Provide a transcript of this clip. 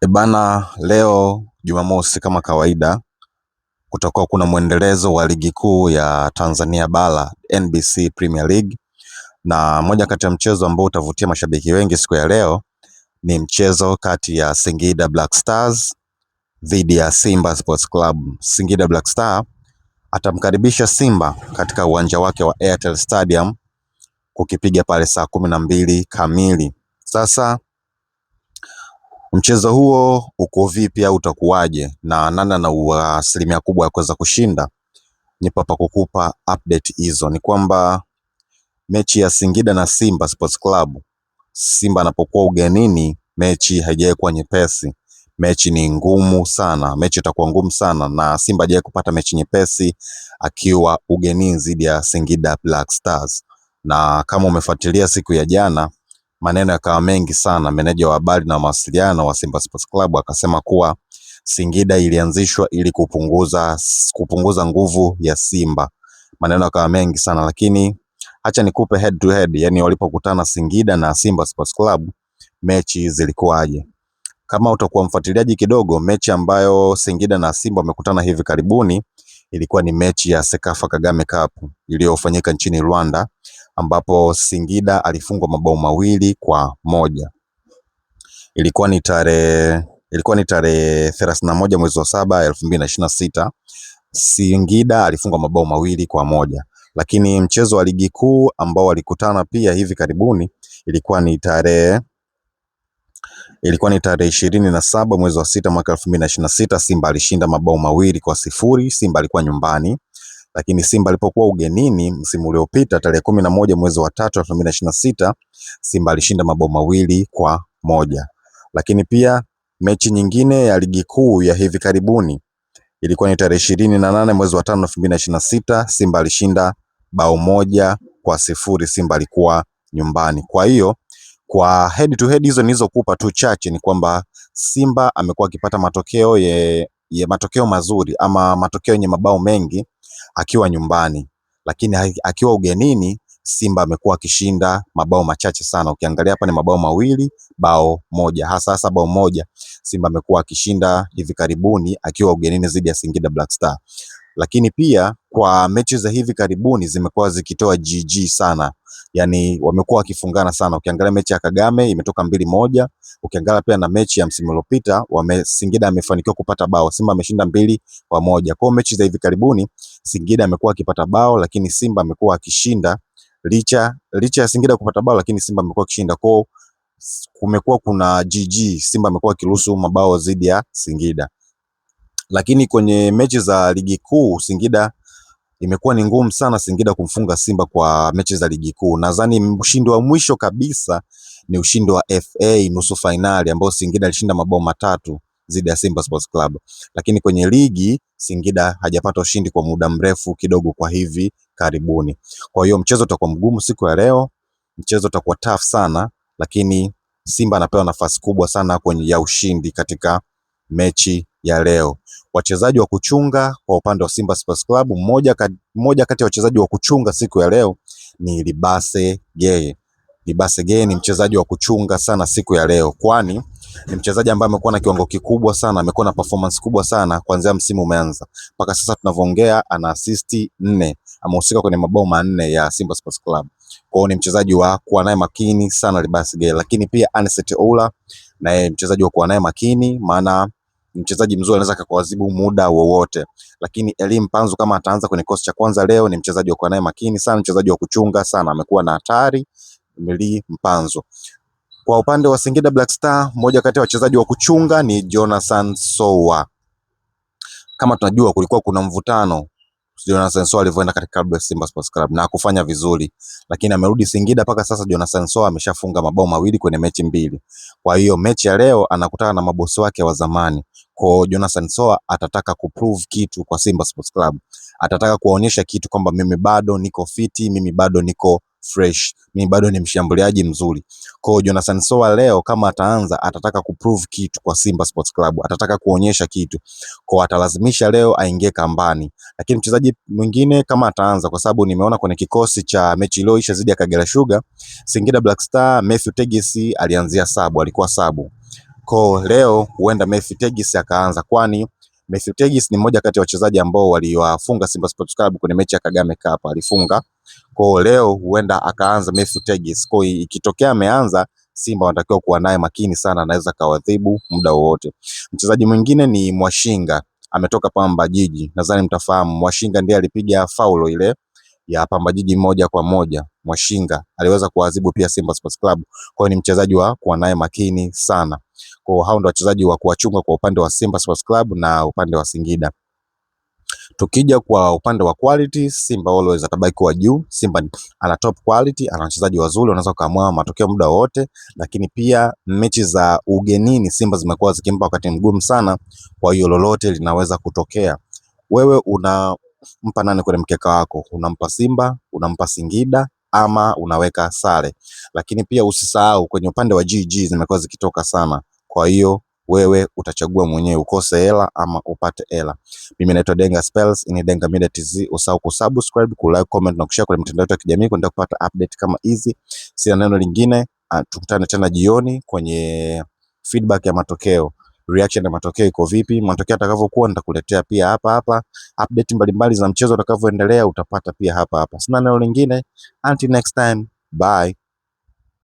Ebana, leo Jumamosi kama kawaida kutakuwa kuna mwendelezo wa ligi kuu ya Tanzania bara NBC Premier League, na moja kati ya mchezo ambao utavutia mashabiki wengi siku ya leo ni mchezo kati ya Singida Black Stars dhidi ya Simba Sports Club. Singida Black Star atamkaribisha Simba katika uwanja wake wa Airtel Stadium kukipiga pale saa 12 kamili. Sasa mchezo huo uko vipi au utakuwaje na nani ana asilimia kubwa ya kuweza kushinda? Nipo hapa kukupa update hizo. Ni kwamba mechi ya Singida na Simba Sports Club, Simba anapokuwa ugenini, mechi haijawahi kuwa nyepesi. Mechi ni ngumu sana, mechi itakuwa ngumu sana, na Simba hajawahi kupata mechi nyepesi akiwa ugenini dhidi ya Singida Black Stars. Na kama umefuatilia siku ya jana, maneno yakawa mengi sana. Meneja wa habari na mawasiliano wa Simba Sports Club akasema kuwa Singida ilianzishwa ili kupunguza nguvu ya Simba. Maneno yakawa mengi sana, lakini acha nikupe head to head, yani walipokutana Singida na Simba Sports Club mechi zilikuwaje? Kama utakuwa mfuatiliaji kidogo, mechi ambayo Singida na Simba wamekutana hivi karibuni ilikuwa ni mechi ya Sekafa Kagame Cup iliyofanyika nchini Rwanda, ambapo Singida alifungwa mabao 2-1. Ilikuwa ni tarehe 31 mwezi wa 7 2026. Singida alifungwa mabao 2-1. Lakini mchezo wa ligi kuu ambao walikutana pia hivi karibuni ilikuwa ni tarehe 27 mwezi wa 6 mwaka 2026. Simba alishinda mabao 2-0. Simba alikuwa nyumbani. Lakini Simba alipokuwa ugenini msimu uliopita tarehe 11 mwezi wa 3 2026, Simba alishinda mabao 2-1. Lakini pia mechi nyingine ya ligi kuu ya hivi karibuni ilikuwa ni tarehe 28 mwezi wa 5 2026, Simba alishinda bao 1-0. Simba alikuwa nyumbani. Kwa hiyo kwa head to head hizo nilizokupa tu chache ni kwamba Simba amekuwa akipata matokeo ye matokeo mazuri ama matokeo yenye mabao mengi akiwa nyumbani, lakini akiwa ugenini Simba amekuwa akishinda mabao machache sana. Ukiangalia hapa ni mabao 2, bao 1, hasa hasa bao 1 Simba amekuwa akishinda hivi karibuni akiwa ugenini dhidi ya Singida Black Star. Lakini pia kwa mechi za hivi karibuni zimekuwa zikitoa GG sana, yani wamekuwa wakifungana sana. Ukiangalia mechi ya Kagame imetoka 2-1. Ukiangalia pia na mechi ya msimu uliopita Singida amefanikiwa kupata bao, Simba ameshinda 2-1. Kwa hiyo mechi za hivi karibuni Singida amekuwa akipata bao, lakini Simba amekuwa akishinda licha ya Singida kupata bao, lakini Simba amekuwa akishinda. Kwa hiyo kumekuwa kuna GG, Simba amekuwa akiruhusu mabao dhidi ya Singida. Lakini kwenye mechi za ligi kuu Singida imekuwa ni ngumu sana Singida kumfunga Simba kwa mechi za ligi kuu. Nadhani ushindi wa mwisho kabisa ni ushindi wa FA nusu fainali ambao Singida alishinda mabao 3 dhidi ya Simba Sports Club. Lakini kwenye ligi Singida hajapata ushindi kwa muda mrefu kidogo kwa hivi karibuni. Kwa hiyo mchezo utakuwa mgumu siku ya leo, mchezo utakuwa tough sana, lakini Simba anapewa nafasi kubwa sana kwenye ya ushindi katika mechi ya leo. Wachezaji wa kuchunga kwa upande wa Simba Sports Club, mmoja kati ya wachezaji wa kuchunga siku ya leo ni Libase Geye. Libase Geye ni mchezaji wa kuchunga sana siku ya leo, kwani ni mchezaji ambaye amekuwa na kiwango kikubwa sana, amekuwa na performance kubwa sana kuanzia msimu umeanza mpaka sasa tunavyoongea, ana assist 4, amehusika kwenye mabao 4 ya Simba Sports Club. Kwa hiyo ni mchezaji wa kuwa naye makini sana Libase Geye. Lakini pia Anicet Oula naye mchezaji wa kuwa naye makini, maana mchezaji mzuri anaweza akakuadhibu muda wowote. Lakini Elie Mpanzu kama ataanza kwenye kikosi cha kwanza leo, ni mchezaji wa kuwa naye makini sana, mchezaji wa kuchunga sana, amekuwa na hatari Elie Mpanzu. Kwa upande wa Singida Black Star, mmoja kati ya wachezaji wa kuchunga ni Jonathan Sowa. Kama tunajua kulikuwa kuna mvutano Jonathan Sowa alivyoenda katika klabu ya Simba Sports Club na kufanya vizuri, lakini amerudi Singida mpaka sasa Jonathan Sowa ameshafunga mabao 2 kwenye mechi 2. Kwa hiyo mechi ya leo anakutana na mabosi wake wa zamani. Kwa hiyo Jonathan Sowa atataka kuprove kitu kwa Simba Sports Club. Atataka kuwaonyesha kitu kwamba mimi bado niko fiti, mimi bado niko fresh, mimi bado ni mshambuliaji mzuri. Kwa hiyo Jonathan Sowa leo kama ataanza, atataka kuprove kitu kwa Simba Sports Club, atataka kuonyesha kitu. Kwa hiyo atalazimisha leo aingie kambani. Lakini mchezaji mwingine kama ataanza, kwa sababu nimeona kwenye kikosi cha mechi iliyoisha dhidi ya Kagera Sugar, Singida Black Star, Matthew Tegesi alianzia sabu, alikuwa sabu. Kwa leo huenda Matthew Tegis akaanza, kwani Matthew Tegis ni mmoja kati ya wachezaji ambao waliwafunga Simba Sports Club kwenye mechi ya Kagame Cup, alifunga. Kwa leo huenda akaanza Matthew Tegis. Kwa ikitokea ameanza, Simba wanatakiwa kuwa naye makini sana, anaweza kawadhibu muda wowote. Mchezaji mwingine ni Mwashinga, ametoka Pamba Jiji, nadhani mtafahamu Mwashinga ndiye alipiga faulo ile ya Pamba Jiji 1-1. Mwashinga aliweza kuadhibu pia Simba Sports Club. Kwa hiyo ni mchezaji wa kuwa naye makini sana. Kwa hiyo hao ndio wachezaji wa kuwachunga kwa upande wa Simba Sports Club na upande wa Singida. Tukija kwa upande wa quality, Simba always atabaki kuwa juu. Simba ana top quality, ana wachezaji wazuri, wanaweza kuamua matokeo muda wote, lakini pia mechi za ugenini Simba zimekuwa zikimpa wakati mgumu sana, kwa hiyo lolote linaweza kutokea. Wewe unampa nani kwenye mkeka wako? Unampa Simba, unampa Singida ama unaweka sare? Lakini pia usisahau kwenye upande wa GG zimekuwa zikitoka sana, kwa hiyo wewe utachagua mwenyewe ukose hela ama upate hela. Mimi naitwa Denga Spells, ni Denga Media TZ. Usahau kusubscribe, kulike, comment na kushare kwenye mitandao yetu ya kijamii kuendelea kupata update kama hizi. Sina neno lingine, tukutane tena jioni kwenye feedback ya matokeo, reaction ya matokeo iko vipi, matokeo atakavyokuwa nitakuletea pia hapa hapa, update mbalimbali za mchezo utakavyoendelea utapata pia hapa hapa. Sina neno lingine, until next time, bye.